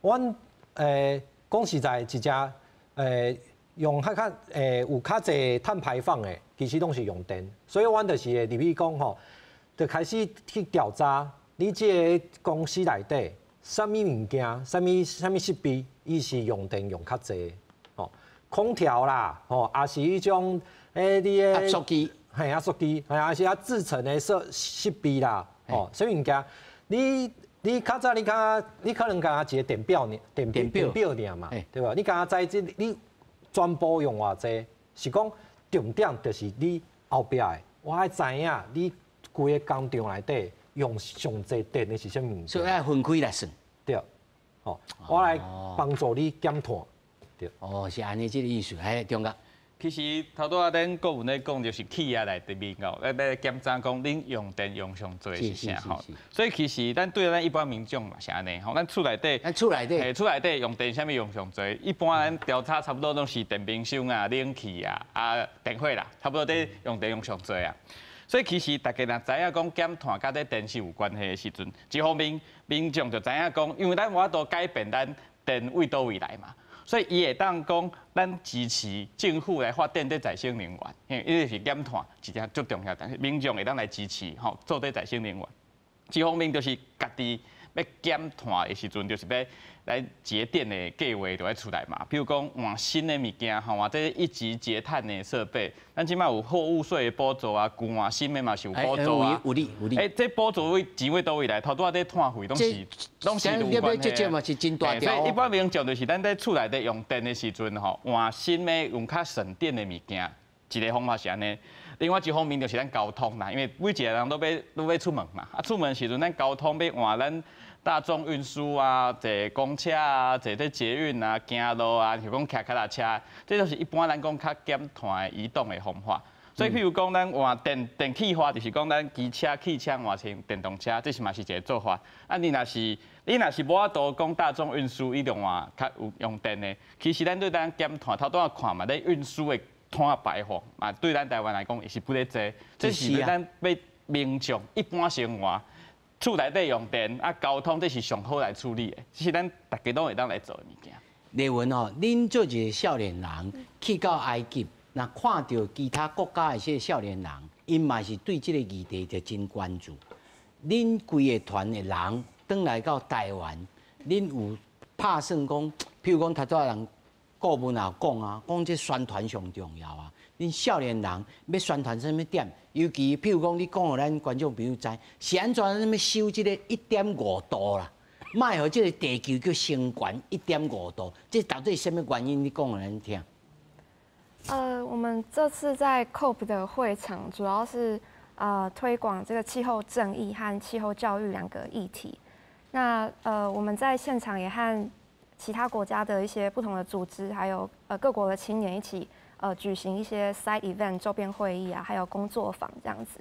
阮講實在，一隻用較較有較濟碳排放的，其實攏是用電，所以阮就是會入去講吼，就開始去調查。你這个公司內底，啥物物件、啥物設備，伊是用電用較濟，吼，空調啦，吼，抑是彼種你的壓縮機，嘿，壓縮機，嘿，抑是啊製程的設備啦，吼，啥物物件，你較早你較你可能敢若一個電表爾，電表爾嘛，對無？你敢若知這你全部用偌濟，是講重點就是你後壁的，我愛知影你規个工廠內底用上濟電的是啥物物件。所以愛分開來算。對，吼，我來幫助你減碳。對。哦，是按呢這个意思，哎，中國。其實頭拄仔恁顧問咧講，就是企業內底面哦，咧檢查講恁用電用上濟是啥吼？所以其實咱對咱一般民眾嘛是按呢吼，咱厝內底，咱厝內底，嘿，厝內底用電啥物用上濟？一般咱調查差不多攏是電冰箱啊、冷氣啊、啊電火啦，差不多佇用電用上濟啊。所以其實大家若知影講減碳佮這電是有關係的時陣，一方面民眾就知影講，因為咱無法度改變咱電為佗位來嘛。所以伊會當講，咱支持政府來發展這再生能源，因為是減碳一件足重要，但是民眾會當來支持吼做這再生能源。一方面就是家己欲減碳的時陣，就是欲來節電的計劃就愛出來嘛。比如講換新的物件吼，換這一級節碳的設備。咱這擺有貨物稅的補助啊，舊換新的嘛是有補助啊。有理有理。欸，這補助位錢位佗位來？頭拄仔這碳費攏是有關係。這嘛是真大條。所以一般民眾就是咱佇厝內底用電的時陣吼，換新的用較省電的物件，一個方法是按呢。另外一方面就是咱交通啦，因為每一個人都欲出門嘛，啊出門時陣咱交通欲換咱大眾運輸啊，坐公車啊，坐這捷運啊，行路啊，就講騎腳踏車，這都是一般咱講較減碳的移動的方法。所以譬如講咱換電氣化，就是講咱機車、汽車換成電動車，這是嘛是一個做法。啊，你若是無法度講大眾運輸，你用換較有用電的，其實咱對咱減碳，頭拄仔看嘛，咧運輸的碳排放嘛，對咱台灣來講也是不咧濟。這是咱欲民眾一般生活厝內底用電啊，交通這是上好來處理的，這是咱大家攏會當來做的物件。麗文哦，恁做一個少年人去到埃及，若看著其他國家的這個少年人，𪜶嘛是對這個議題就真關注。恁規個團的人轉來到台灣，恁有拍算講，譬如講，頭拄仔人顧問也有講啊，講這宣傳上重要啊。恁少年人欲宣傳啥物點？尤其譬如講，你講予咱觀眾朋友知，是按怎欲守這個1.5度啦，莫予這個地球閣升懸1.5度，這到底是啥物原因？你講予咱聽。我們這次在 COP 的會場，主要是推廣這個氣候正義和氣候教育兩個議題。那我們在現場也和其他國家的一些不同的組織，還有各國的青年一起舉行一些 side event 周邊會議啊，還有工作坊這樣子。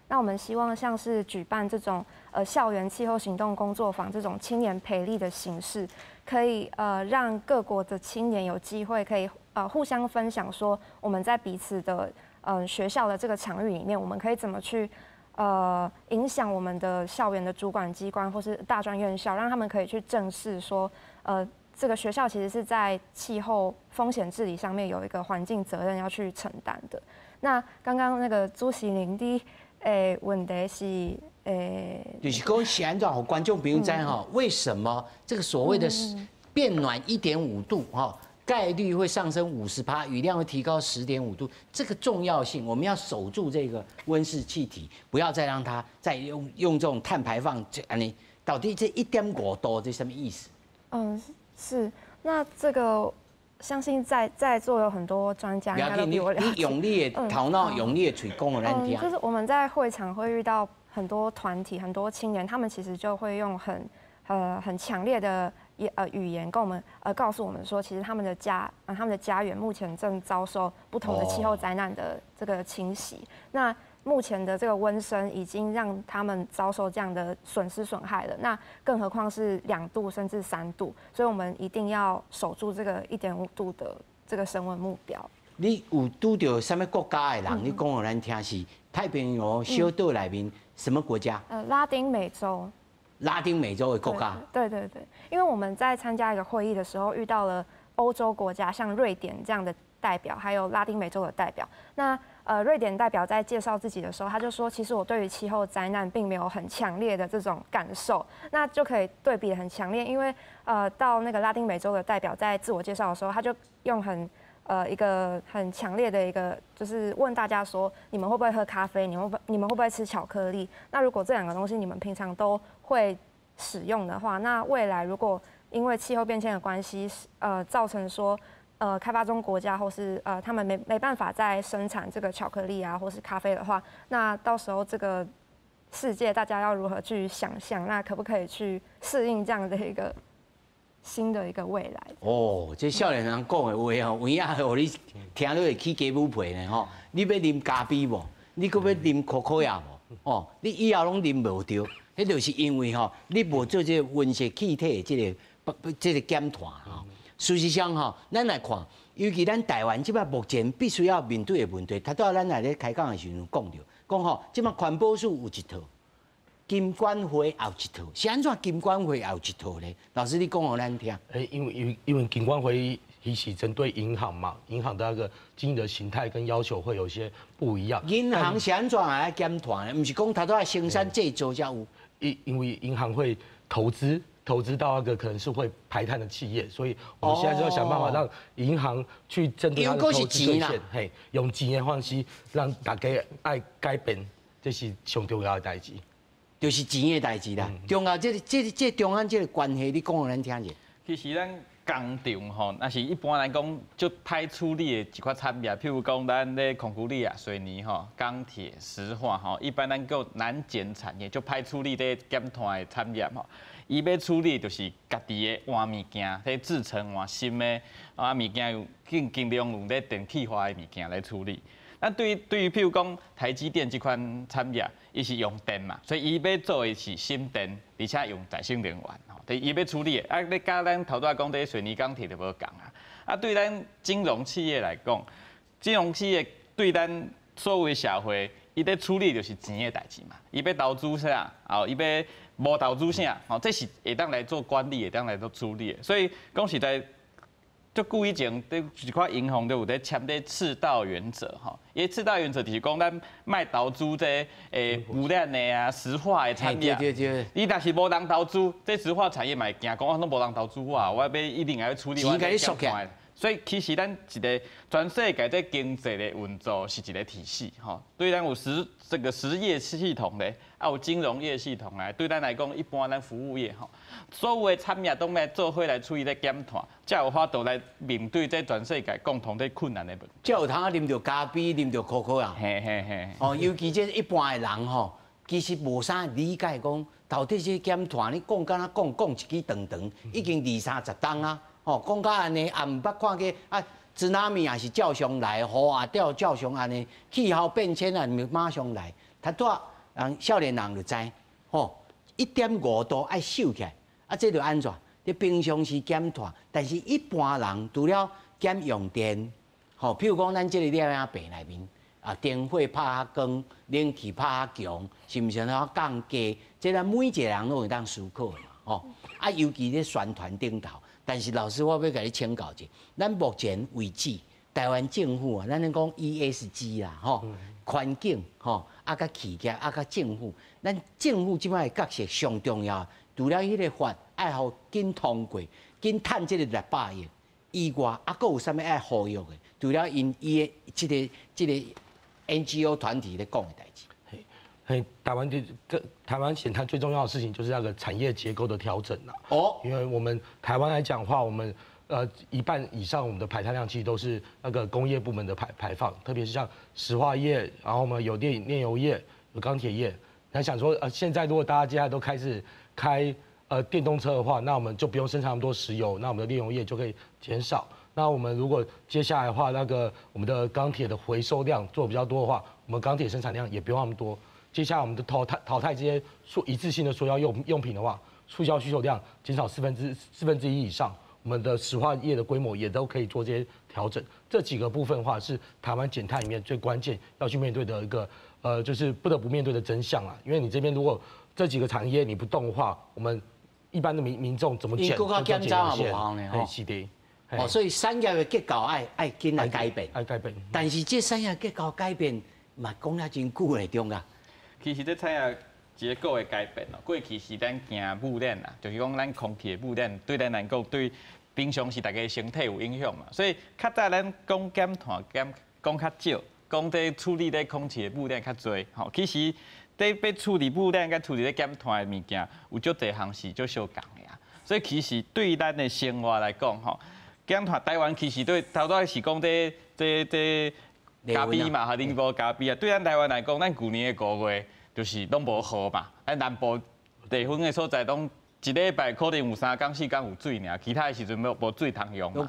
那我們希望像是舉辦這種校園氣候行動工作坊這種青年培力的形式，可以讓各國的青年有機會可以互相分享，說我們在彼此的學校的這個場域裡面，我們可以怎麼去影響我們的校園的主管機關或是大專院校，讓他們可以去正視說，這個學校其實是在氣候風險治理上面有一個環境責任要去承擔的。那剛剛那個主持人的問題是就是講是按怎，予觀眾朋友知吼，為什麼這個所謂的變暖1.5度哈，概率會上升50%，雨量會提高10.5度，這個重要性，我們要守住這個溫室氣體，不要再讓它再用這種碳排放，這按呢，到底這1.5度這什麼意思？嗯，是，那這個相信在座有很多專家應該都比我了解。你用你的頭腦，用你的喙講予咱聽。就是我們在會場會遇到很多團體、很多青年，他們其實就會用很強烈的語言跟我們告訴我們說，其實他們的家園目前正遭受不同的氣候災難的這個侵襲。那目前的這個溫升已經讓他們遭受這樣的損失損害了，那更何況是2度甚至3度，所以我們一定要守住這個1.5度的這個升溫目標。你有拄著啥物國家的人？你講予咱聽是太平洋小島內面什麼國家？拉丁美洲。拉丁美洲的國家。對對對，因為我們在參加一個會議的時候，遇到了歐洲國家，像瑞典這樣的代表，還有拉丁美洲的代表。那瑞典代表在介紹自己的時候，他就說，其實我對於氣候災難並沒有很強烈的這種感受，那就可以對比很強烈，因為到那個拉丁美洲的代表在自我介紹的時候，他就用一個很強烈的一個，就是問大家說，你們會不會喝咖啡？你們會不會吃巧克力？那如果這兩個東西你們平常都會使用的話，那未來如果因為氣候變遷的關係，造成說，開發中國家或是他們沒辦法再生產這個巧克力啊，或是咖啡的話，那到時候這個世界大家要如何去想象？那可不可以去適應這樣的一個新的一個未來？哦，這少年人講的話吼，有影予你聽了會起雞母皮呢吼。你欲啉咖啡無？你閣欲啉可可亞無？哦，你以後攏啉無著，彼就是因為吼，你無做這個溫室氣體的這個減碳吼。事實上吼，咱來看，尤其咱台灣這擺目前必須要面對的問題，頭拄仔咱來咧開講的時陣有講著，講吼，這擺環保署有一套，金管會也有一套，是按怎金管會也有一套咧？老師，你講予咱聽。欸，因為金管會其实针对银行嘛，银行的那个经营的形态跟要求会有些不一样。银行是按怎爱减碳？毋是讲他都爱生产制造才有。因为银行会投资，投资到那个可能是会排碳的企业，所以我们现在就要想办法让银行去针对它的投资对象，嘿，用钱的方式让大家爱改变，这是上重要的代志。就是钱的代志啦。中央这中间这个关系，你讲予咱听者。其实咱工厂吼，若是一般来讲，足歹处理的一款产业，譬如讲咱咧空处理啊、水泥吼、钢铁、石化吼，一般咱叫难减产业，足歹处理咧减碳的产业吼。伊欲处理就是家己的换物件，咧制程换新的啊物件，用尽尽量用咧电气化的物件来处理。那对于譬如讲台积电这款产业，伊是用电嘛，所以伊欲做的是省电，而且用再生能源吼。对，伊欲处理的啊，你佮咱头拄仔讲的水泥钢铁就无仝啊。啊，对咱金融企业来讲，金融企业对咱所有的社会，伊咧处理就是钱的代志嘛。伊欲投资啥，哦，伊欲无投资啥，吼，这是会当来做管理，会当来做处理的。所以讲实在，足久以前，伫一寡银行都有咧签咧赤道原则吼。伊赤道原则就是讲，咱莫投资这污染的啊、石化的产业。你若是无人投资，这石化产业嘛会惊讲，啊，拢无人投资我，我欲一定爱处理。钱共你缩起来。所以其实咱一个全世界这经济的运作是一个体系吼。对咱有这个实业系统咧，啊有金融业系统咧，对咱来讲，一般咱服务业吼，所有的产业拢欲做伙来处理咧减碳，才有法度来面对这全世界共同的困难的问题。才有通啊啉著咖啡，啉著可可啊。嘿嘿嘿。哦，尤其这一般的人吼，其实无啥理解讲，到底这减碳，你讲敢若讲讲一支长长，已经二三十冬啊。吼，讲到按呢，也毋捌看过啊，tsunami 也是照常来，雨也照照常按呢，气候变迁啊，毋马上来。他拄人少年人就知，吼，1.5度爱收起来，啊，这就按怎？你平常时减碳，但是一般人除了减用电，吼，譬如讲咱这个摄影棚内面，啊，灯火拍较光，冷气拍较强，是毋是怎降低？这咱每一个人拢会当思考的嘛，吼。啊，尤其咧宣传顶头。但是老师，我欲共你请教一下，咱目前为止，台湾政府啊，咱咧讲 ESG 啦，吼，环境吼，啊，佮企业啊，佮政府，咱政府这摆的角色上重要，除了彼个法爱予紧通过，紧趁这个600亿以外，啊，阁有啥物爱呼吁的？除了𪜶伊的这个 NGO 团体咧讲的代志。嘿，台湾的这台湾减碳最重要的事情就是那个产业结构的调整啦。因为我们台湾来讲的话，我们一半以上我们的排碳量其实都是那个工业部门的排放，特别是像石化业，然后我们有炼油业、有钢铁业。那想说现在如果大家接下来都开始开电动车的话，那我们就不用生产那么多石油，那我们的炼油业就可以减少。那我们如果接下来的话，那个我们的钢铁的回收量做比较多的话，我们钢铁生产量也不用那么多。接下来我们的淘汰这些一次性的塑胶用品的话，塑胶需求量减少四分之一以上，我们的石化业的规模也都可以做这些调整。这几个部分的话，是台湾减碳里面最关键要去面对的一个就是不得不面对的真相啊。因为你这边如果这几个产业你不动的话，我们一般的民众怎么减？都减有限。是的。哦，所以产业的结构爱紧来改变，爱改变。但是这产业结构改变嘛，讲了真久的中啊。其实这产业结构的改变哦，过去是咱惊污染啦，就是讲咱空气的污染对咱来讲，对平常时大家身体有影响嘛。所以较早咱讲减碳减讲较少，讲这处理这空气的污染较济。吼，其实这欲处理污染佮处理这减碳的物件，有足济项是足相仝的啊。所以其实对咱的生活来讲，吼，减碳台湾其实对头拄是讲这咖啡嘛，哈，宁波咖啡啊，对咱台湾来讲，咱旧年的五月就是拢无雨嘛，咱南部地方的所在拢一礼拜可能有3工4工有水尔，其他的时阵无水通用嘛。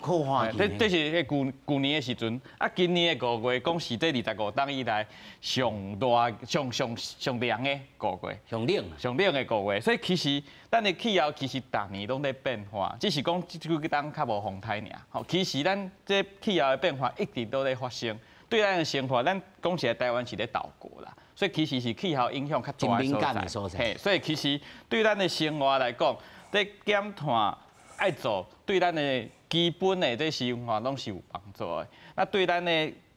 这是旧旧年的时阵，啊，今年的五月讲是这25冬以来上热、上上上凉的五月，上冷、上冷的五月，所以其实咱的气候其实逐年拢咧变化，只是讲这几冬较无风台尔。吼，其实咱这气候的变化一直都咧发生，对咱的生活，咱讲实在台湾是咧岛国啦。所以其实是气候影响较大的所在，嘿，所以其实对咱的生活来讲，这减碳爱做，对咱的基本的這生活攏是有幫助的。那對咱的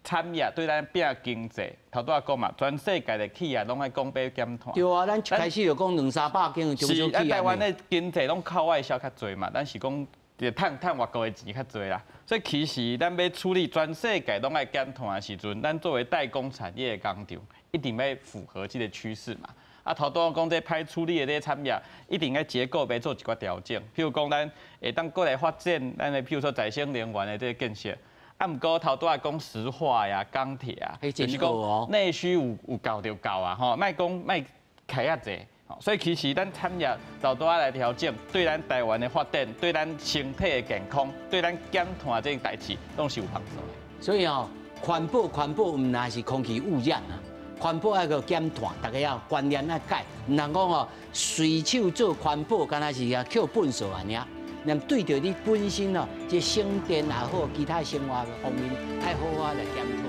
產業，對咱拼經濟，頭拄仔講嘛，全世界的企業攏愛講欲減碳。對啊，咱一開始就講兩三百間中小企業。是啊，台灣的經濟攏靠外銷較濟嘛，咱是講趁趁外國的錢較濟啦。所以其實咱欲處理全世界攏愛減碳的時陣，咱作為代工產業的工廠，一定欲符合這個趨勢嘛。啊，頭拄仔講這歹處理的這個產業，一定愛結構欲做一寡調整。譬如講，咱會當閣來發展咱的，譬如說再生能源的這個建設。啊，毋過頭拄仔講石化呀、鋼鐵啊，就是講內需有夠就夠啊，吼，莫講莫開遐濟。所以其實咱產業就都愛來調整，對咱台灣的發展、對咱身體的健康、對咱減碳這個代誌，攏是有幫助的。所以哦，環保環保毋但是空氣污染啊，環保愛閣減碳，大家要觀念愛改，毋通講哦，隨手做環保，敢若是啊抾糞掃按呢。連對著你本身哦，這省電也好，其他生活方面愛好好來檢討。